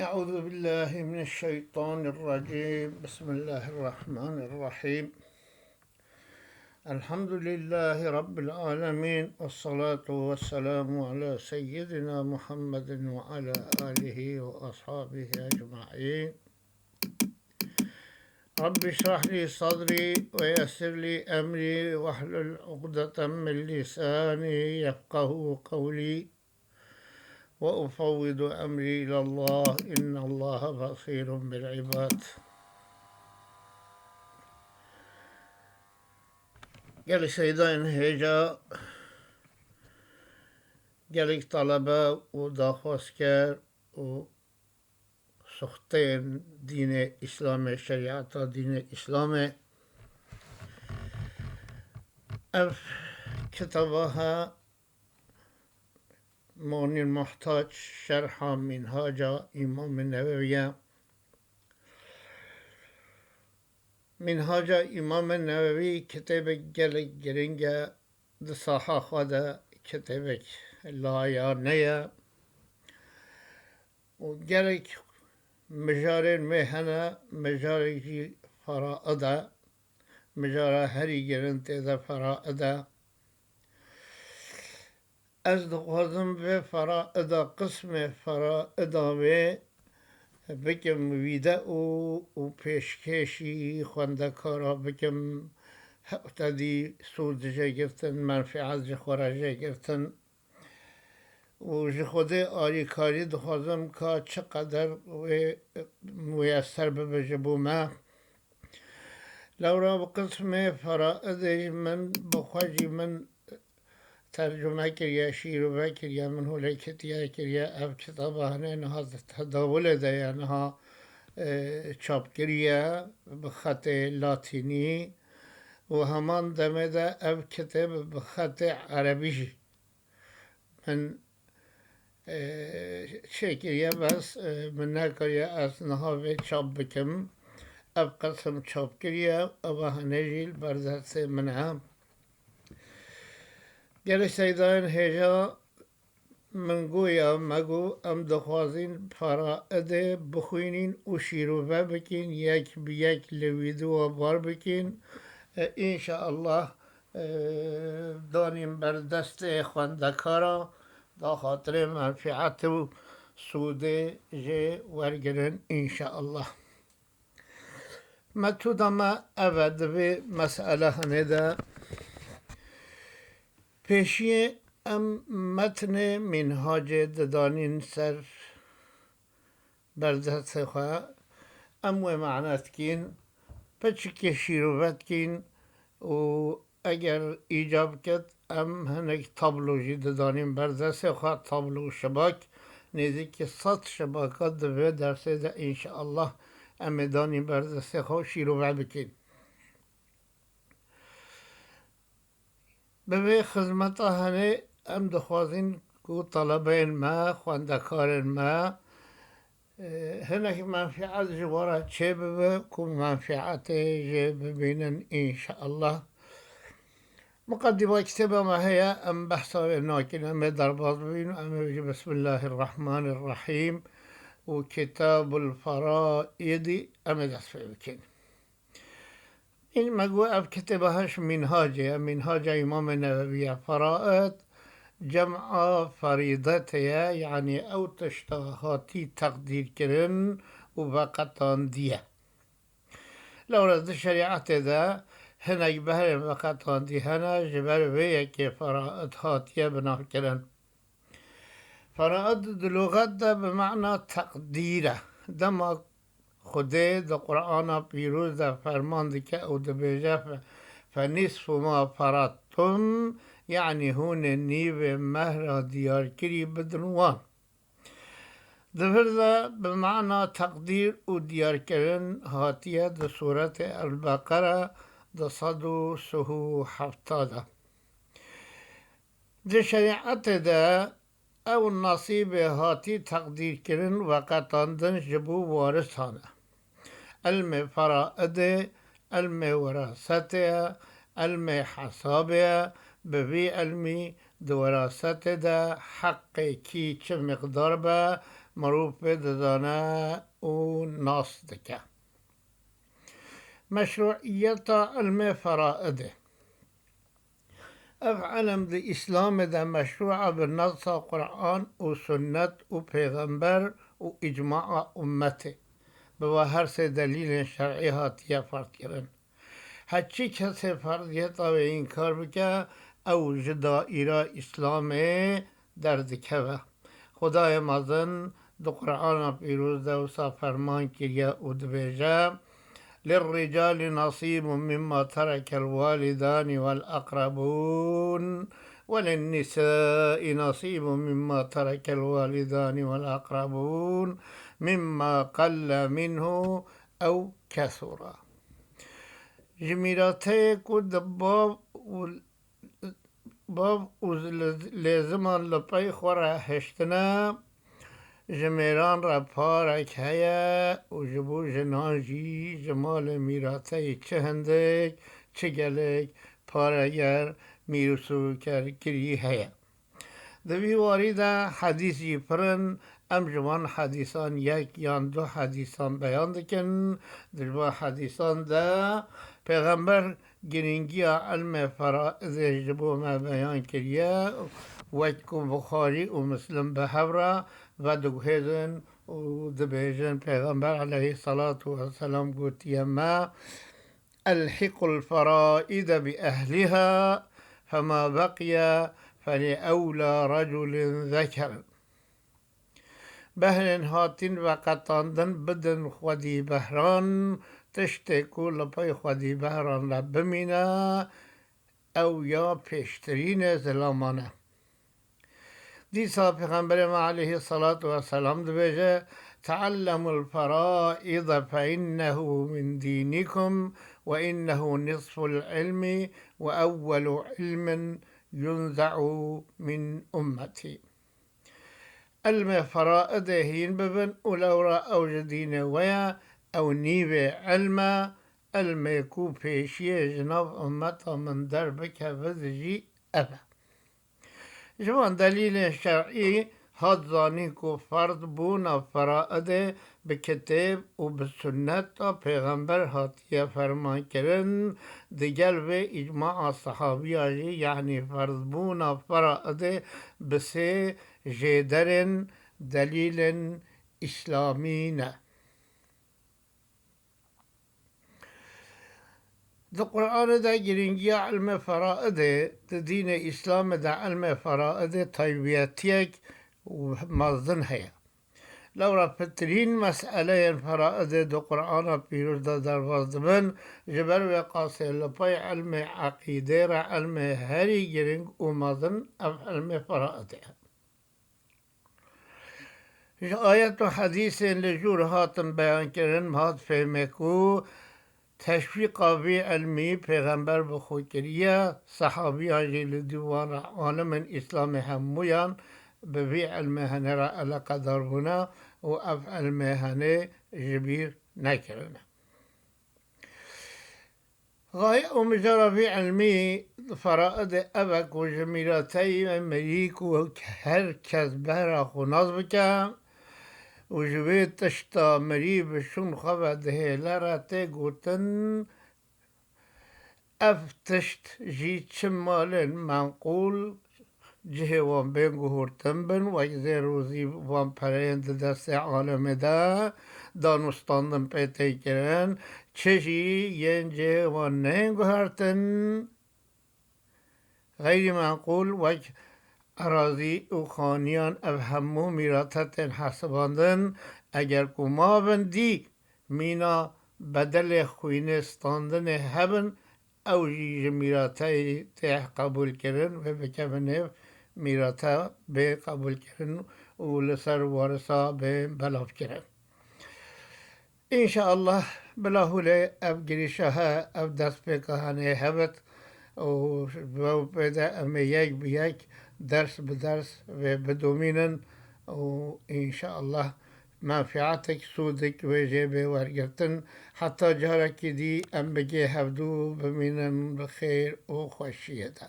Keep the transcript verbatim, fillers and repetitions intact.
أعوذ بالله من الشيطان الرجيم. بسم الله الرحمن الرحيم. الحمد لله رب العالمين، والصلاة والسلام على سيدنا محمد وعلى آله وأصحابه أجمعين. رب اشرح لي صدري ويسر لي أمري واحلل عقدة من لساني يفقهوا قولي. وأفوض أمري إلى الله، إن الله بصير بالعباد. Gelek seydayên hêja, gelek talebe û daxwazker û suxteyên dînê Îslamê, şerîeta dînê Îslamê. Ev kitaba he Mugnîl Muhtac şerha Mînhaca Îmamê Newewî ye. Mînhaca Îmamê Newewî kitêbek gelek giring e, di saha xwe de kitêbek layane ye û gelek mijarên wê hene, mijarek jî feraid e. Mijara herî girin tê de feraid e. Ez dixwazim vê feraida, qismê feraida wê bikim vîdeo û pêşkêşî xwendekara bikim, hewtedî sûd jê girtin, menfîet ji xwe re jê girtin. û ji Xwedê alîkarî dixwazim ka çi qeder wê muyeser bibe ji bo me. Lewra bi qismê feraidê jî min bi xwe jî min tercume kiriye, şîrove kiriye, min holê kitiye kiriye. Ev kitaba hene niha di tedawulê de ye, niha, e, çap kiriye bi xetê latînî û heman demê de ev kitêb bi xetê erebî jî min, e, çêkiriye, bes, e, min nekiriye ez niha vê çap bikim. Ev qesim çap kiriye, eva hene jî li ber destê min e. Gelek seydayên hêja min got ya, me got, em dixwazin feraidê bixwînin û şîrove bikin, yek bi yek li vîdeo bar bikin. E, înşeallah, e, danîn ber destê xwendekara, da xatirê menfîet û sûdê jê wergirin, înşeallah. Metûda me ev e, di vê mesele hinê de pêşiyê em metnê Mînhacê didanîn ser ber destê xwe, em wê mane dikîn, piçikê şîrove dikîn û eger îcab ket, em hinek tablo jî didanîn ber destê xwe, tablo û şibak, nêzîkî sed şibaka di vê dersê de înşeallah em ê danîn ber destê xwe û şîrove bikîn. Bi vê xizmeta henê em dixwazin ku talebeyên me, xwendekarên me, e, hinek menfîet ji we re çêbibe, ku menfîetê jê bibînin înşeallah. Miqedîma kitêba me heye, em behsa wê nakin, em ê derbas bibin û em ê bijî Bismillahirrahmanirrahîm û Kitabul Feraîdî em ê dest pê bikin. În me got ev kitêba heş Mînhacê ye, Mînhaca Îmamê Newewî ye. Feraid cema ferîdetê ye, yanî ew tişta hatî teqdîrkirin û veqetandiye. Lewra di şerîetê de hinek behrên veqetandî hene, ji ber vê yekê feraid hatiye binavkirin. Feraid di luxet de bi mana teqdîr e. Dema Xwedê di Qur'ana pîroz de ferman dike û dibêje, fe, فنصف ما فرضتم, yanî hûn ê nîvê mehra diyarkirî bidin wan. Di vir de bi mana teqdîr û diyarkirin hatiye di Sûretê El-Beqere du sed û sih û heft de. Di şerîetê de ew nesîbê hatî teqdîrkirin, veqetandin ji bo warisan e. Ilmê feraidê, ilmê wirasetê ye, ilmê hesabê ye, bi vî ilmî di werasetê de heqê kî çi miqdar be, mirov pê dizane û nas dike. Meşruiyeta ilmê feraidê. Ev ilm di Îslamê de meşru e bi nesa Quran û Sunnet û Pêxember û îcmaa ummetê. Bi va her sê delîlên şer'î hatiye ferdkirin. Her çi kesê ferdiyeta wê înkar bike, ew ji daîra Îslamê derdikeve. Xwedayê mezin di Qur'ana Pîroz de wisa ferman kiriye û dibêje: للرجال نصيب مما ترك الوالدان والأقربون وللنساء نصيب مما ترك الوالدان والأقربون مما قل منه أو كثر. Ji mîrateyê ku di bav û bav û lêziman li pey xwe re hiştine, ji mêran re parek heye û ji bo jinan jî ji malê mîrateyê çi hindik, çi gelek pareger mîrûsûkerkirî heye. Di vî warî de hedîs jî pir in, em ji van hedîsan yek yan du hedîsan beyan dikin. Di ji van hedîsan de Pêxember girîngiya ilmê feraidê ji bo me beyan kiriye, wek ku Buxarî û Muslim bi hev re vediguhêzin û dibêjin, Pêxember aleyhisselatu vesselam gotiye me: ألحقوا الفرائض بأهلها فما بقي فلأولى رجل ذكر. Behrên hatîn veqetandin bidin xwedî behran, tiştê ku li pey xwedî behran re bimîne, ew ya pêştirîn e, zilaman e. Dîsa Pêxemberê me aleyhisselatu vesselam dibêje: تعلموا الفرائض فإنه من دينكم وإنه نصف العلم وأول علم ينزع من أمتي. Ilmê feraidê hîn bibin û lewra ew ji dînê we ye, ew nîvê ilm e, ilmê ku pêşiyê ji nav ummeta min derbikeve jî ev e. Ji van delîlên şer'î hat zanîn ku ferz bûna feraidê bi kitêb û bi sunneta Pêxember hatiye fermankirin, digel vê îcmaa sehabiya jî, yanî ferzbûna feraidê bi sê jêderên delîlên îslamî ne. Di Qur'anê de girîngiya ilmê feraidê, di dînê Îslamê de ilmê feraidê taybetiyek mezin heye. Lewra pitirîn meseleyên feraidê di Qur'ana Pîroz de derbas dibin, ji ber wê qasê li pey ilmê eqîdê re ilmê herî girîng û mezin ev ilmê feraidê ye. Ji ayet û hedîsên li jûr hatin beyankirin, hat fêhmê ku teşwîqa vî ilmî Pêxember bi xwe kiriye, sehabiyan jî li dû wan re alimên Îslamê hemûyan bi vî ilmê hene re eleqedar bûne û ev ilmê hene ji bîr nekirine. Xaye û mijara vî ilmî feraidê ev e ku ji mîrateyê mirî ku her kes behra xwe nas bike û ji vê tişta mirî bi şûn xwe ve dihêle re tê gotin, ev tişt jî çi malên menqûl cihê wan bên guhurtin bin, wek zêr û zîv van pereyên di destê alemê de dan û standin pê tên kirin, çi jî yên cihê wan neyên guhertin, xeyrî menqûl wek erazî û xaniyan, ev hemû mîrate tên hesibandin. Eger ku mabin dî mîna bedelê xwînê standinê hebin, ew jî ji mîrateyê tê qebûlkirin, wê bikeve nêv mîrate bê qebûlkirin û li ser warisa bê belavkirin. Înşeallah, bila hûlê ev girîşa he, ev destpêka henê hebit û ji bo pê de em ê yek bi yek, ders bi ders vê bidomînin û înşeallah menfîatek, sûdek wê jê bê wergirtin. Heta carekî dî em bi gê hevdû bimînin bi xêr û xweşiyê de.